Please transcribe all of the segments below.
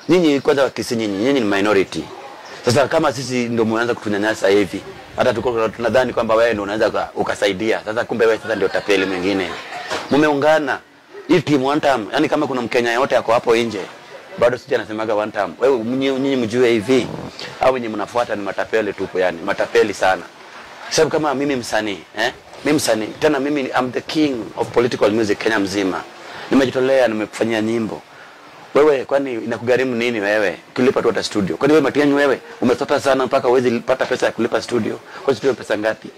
Nyinyi kwanza Wakisii, nyinyi ni minority. Sasa kama sisi ndio mnaanza kutunyanyasa hivi, hata tuko tunadhani kwamba wewe ndio unaweza ukasaidia. Sasa kumbe wewe sasa ndio tapeli mwingine. Mumeungana hii team one time. Yani kama kuna Mkenya yote yako hapo nje, bado sija nasemaga one time. Wewe nyinyi mjue hivi, au nyinyi mnafuata ni matapeli tupo, yani matapeli sana. Sababu kama mimi msanii, mimi msanii, tena mimi I'm the king of political music Kenya mzima. Nimejitolea, nimekufanyia nyimbo. Wewe kwani inakugharimu nini wewe kulipa tu hata studio? Kwani wewe Matiang'i wewe umesota sana mpaka huwezi pata pesa ya kulipa studio? Kwa studio pesa ngapi?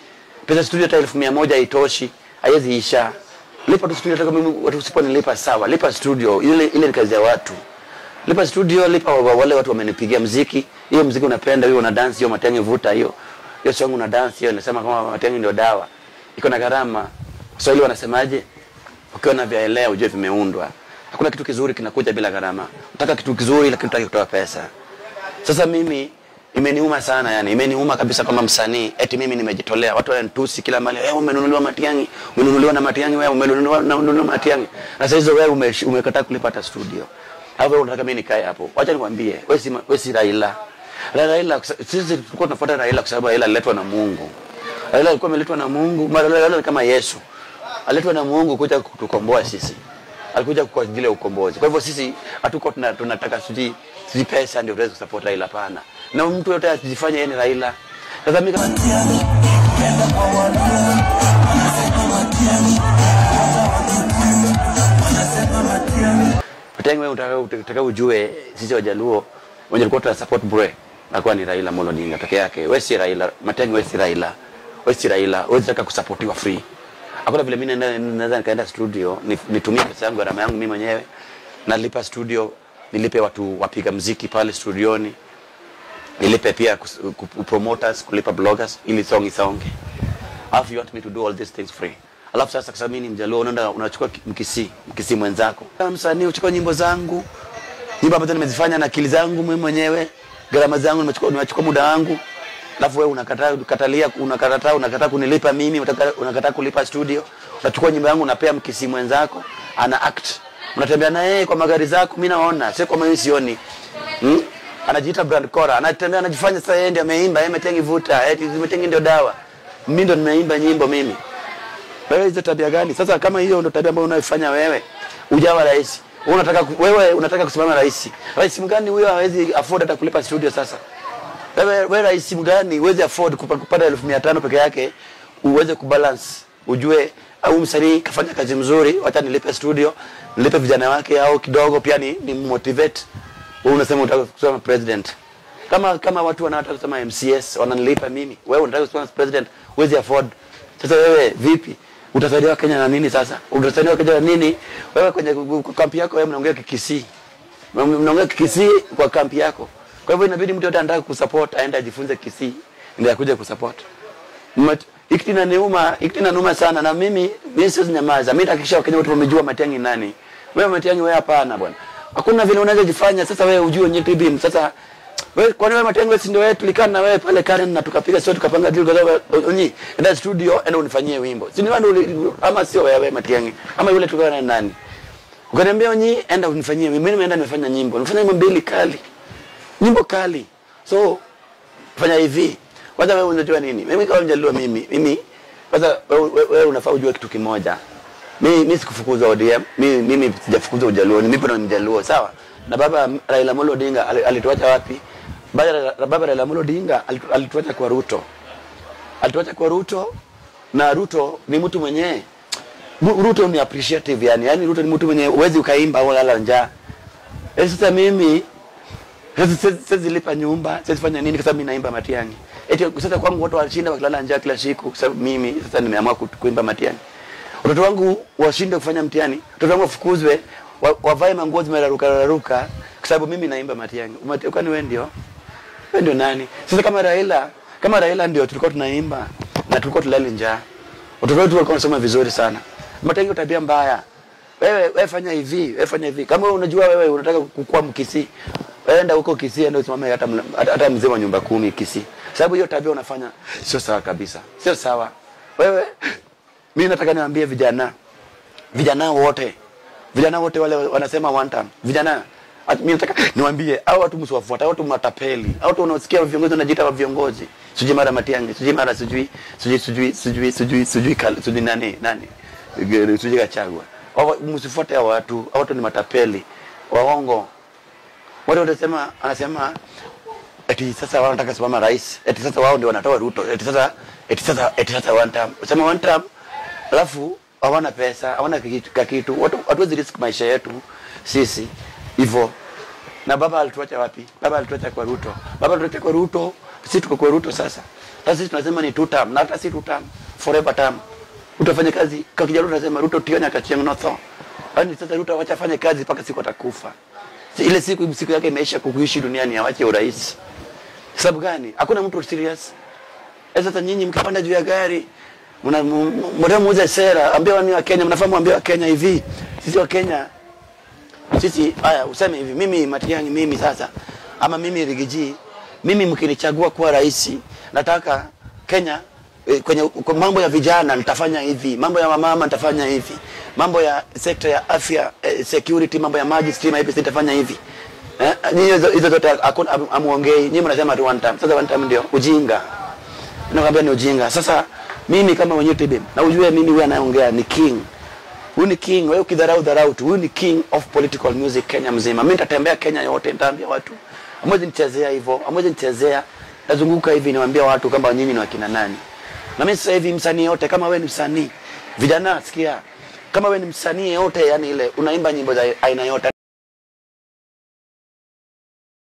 Pesa studio hata 100,000 haitoshi, haiwezi isha. Lipa tu studio, hata kama watu usiponilipa sawa, lipa studio, ile ni kazi ya watu. Lipa studio, lipa wale watu wamenipigia muziki. Hiyo muziki unapenda wewe, una dance hiyo Matiang'i, vuta hiyo. Hiyo song una dance hiyo, nasema kama Matiang'i ndio dawa. Iko na gharama. Kiswahili wanasemaje? Ukiona vyaelea ujue vimeundwa. Hakuna kitu kizuri kinakuja bila gharama. Unataka kitu kizuri lakini unataka kutoa pesa. Sasa mimi imeniuma sana, yani imeniuma kabisa kama msanii, eti mimi nimejitolea. Watu wananitusi kila mahali, wewe umenunuliwa Matiang'i, umenunuliwa na Matiang'i, wewe umenunuliwa na Matiang'i. Na sasa hizo wewe umekataa kulipa hata studio. Hapo wewe unataka mimi nikae hapo. Wacha nikwambie, wewe si Raila. Raila, sisi tulikuwa tunafuata Raila kwa sababu Raila aliletwa na Mungu. Raila alikuwa ameletwa na Mungu, Raila kama Yesu. Aletwa na Mungu kuja kutukomboa sisi. Alikuja kwa ajili ya ukombozi. Kwa hivyo sisi hatuko tunataka siji pesa ndio tuweze kusupport Raila, hapana. Na mtu yote asijifanye yeye ni Raila. Sasa mimi kama Matiang'i, wewe unataka ujue sisi Wajaluo wenye tulikuwa tuna support bure alikuwa ni Raila Amolo Odinga peke yake. Wewe si Raila, Matiang'i wewe si Raila. Wewe si Raila, wewe unataka kusupportiwa free. Hakuna vile mimi naweza nikaenda studio nitumie pesa yangu, gharama yangu mimi mwenyewe, nalipa studio, nilipe watu wapiga muziki pale studioni, nilipe pia promoters, kulipa bloggers ili song isonge. Alafu you want me to do all these things free. Alafu sasa kwa sababu mimi ni Mjaluo, unaenda unachukua Mkisii mwenzako. Kama msanii uchukua nyimbo zangu, nyimbo ambazo nimezifanya na akili zangu mimi mwenyewe, gharama zangu nimechukua muda wangu. Alafu wewe unakataa, unakataa kunilipa mimi, unakataa kulipa studio. Unachukua nyimbo yangu unapea Mkisii mwenzako, ana act. Unatembea na yeye kwa magari zako, mimi naona, sio kama mimi sioni. Anajiita Brand Cora, anatembea anajifanya sasa yeye ndiye ameimba, yeye Matiang'i vuta, eti Matiang'i ndio dawa. Mimi ndo nimeimba nyimbo mimi. Wewe hizo tabia gani? Sasa kama hiyo ndio tabia ambayo unaifanya wewe, ujawa rais. Wewe unataka kusimama rais. Rais mgani huyo hawezi afford hata kulipa studio sasa? Wewe rais mgani uweze afford kupata 1500 peke yake, uweze kubalance, ujue au msanii kafanya kazi mzuri, wacha nilipe studio, nilipe vijana wake au kidogo pia ni motivate. Wewe unasema unataka kusema president. Kama watu wanataka kusema MCS wananilipa mimi, wewe unataka kusema president, uweze afford. Sasa wewe vipi? Utasaidia Kenya na nini sasa? Utasaidia Kenya na nini? Wewe kwenye kampi yako wewe mnaongea Kikisii. Mnaongea Kikisii kwa kampi yako. Kwa hivyo inabidi mtu yote anataka kusupport aende ajifunze Kisii ndio akuje kusupport. Hiki inaniuma sana, na mimi siwezi nyamaza. Mimi nitahakikisha Wakenya wote wamejua Matiang'i nani. Wewe Matiang'i wewe hapana bwana. Hakuna vile unaweza jifanya sasa wewe ujue nyeti BIM. Sasa wewe kwani wewe Matiang'i wewe si ndio wewe tulikaa na wewe pale Karen na tukapiga sio tukapanga deal kwa sababu onyi enda studio enda unifanyie wimbo. Si ni wewe ama sio wewe Matiang'i ama yule tukawa na nani? Ukaniambia onyi enda unifanyie wimbo. Mimi nimeenda nimefanya nyimbo. Nimefanya nyimbo mbili kali. Nyimbo kali. So fanya hivi. Kwanza wewe unajua nini? Mimi kama Mjaluo mimi kwanza wewe unafaa ujue kitu kimoja. Mimi sikufukuzwa ODM, mimi sijafukuzwa Ujaluo, mimi bado ni Mjaluo, sawa? Na baba Raila Amolo Odinga alituacha wapi? Baba Raila Amolo Odinga alituacha kwa Ruto. Alituacha kwa Ruto, na Ruto ni mtu mwenye Ruto ni appreciative yani. Yaani Ruto ni mtu mwenye huwezi ukaimba au lala njaa. Sasa mimi siwezi lipa nyumba, siwezi fanya nini kwa sababu mimi naimba Matiang'i. Eti sasa kwangu watu washinda wakilala njaa kila siku kwa sababu mimi sasa nimeamua kuimba Matiang'i. Watoto wangu washinde kufanya mtihani, watoto wangu wafukuzwe, wavae manguo zimeraruka raruka kwa sababu mimi naimba Matiang'i. Kwani wewe ndio? Wewe ndio nani? Sasa kama Raila ndio tulikuwa tunaimba na tulikuwa tulali njaa. Watoto wetu walikuwa wanasoma vizuri sana. Matiang'i tabia mbaya. Wewe fanya hivi, wewe fanya hivi. Kama wewe unajua wewe unataka kukua Mkisii, enda huko Kisii, enda usimame hata mzee wa nyumba 10 Kisii. Sababu hiyo tabia unafanya sio sawa kabisa. Sio sawa. Wewe mimi nataka niwaambie vijana wote wale wanasema one time. Vijana, Mimi nataka niwaambie hao watu msiwafuate, hao watu matapeli, hao watu wanaosikia viongozi wanajiita wa viongozi. Sijui mara Matiang'i, sijui mara sijui sijui sijui sijui sijui sijui sijui nani nani, sijui Gachagua. Msifuate hao watu, hao watu ni matapeli, waongo. Watu wanasema, anasema eti sasa wao wanataka simama rais, eti sasa wao ndio wanatoa Ruto, eti sasa eti sasa eti sasa one term. Sema one term, alafu hawana pesa, hawana kitu. Watu hatuwezi risk maisha yetu sisi hivyo. Na baba alituacha wapi? Baba alituacha kwa Ruto. Baba alituacha kwa Ruto, sisi tuko kwa Ruto sasa. Sasa sisi tunasema ni two term, na hata si two term, forever term. Utafanya kazi kwa Kijaluo tunasema Ruto tionya kachieng notho. Yaani sasa Ruto acha afanye kazi mpaka siku atakufa. Ile siku yake imeisha kuishi duniani, awache urais. Sababu gani? Hakuna mtu serious. Sasa nyinyi mkipanda juu ya gari mnataka muuze sera, ambia wani wa Kenya, mnafaa muambie wa Kenya hivi. Sisi wa Kenya sisi, haya useme hivi, mimi Matiang'i, mimi sasa ama mimi Rigiji, mimi mkinichagua kuwa rais, nataka Kenya kwenye kwa mambo ya vijana nitafanya hivi, mambo ya wamama nitafanya hivi, mambo ya sekta ya afya, security, mambo ya maji, stima, hivi nitafanya hivi. Hizo zote hakuna amuongei. Nyinyi mnasema tu one time. Sasa one time ndio ujinga. Nakwambia ni ujinga. Sasa mimi kama mwenye TBM, na ujue mimi huyu anayeongea ni king. Huyu ni king, wewe ukidharau dharau tu. Huyu ni king of political music Kenya mzima. Mimi nitatembea Kenya yote, nitaambia watu. Hamwezi nichezea hivyo, hamwezi nichezea. Nazunguka hivi niwaambia watu kwamba nyinyi ni wakina nani. Na mimi sasa hivi msanii yote, kama wewe ni msanii, vijana sikia. Kama wewe ni msanii yote, yani ile unaimba nyimbo za aina yote.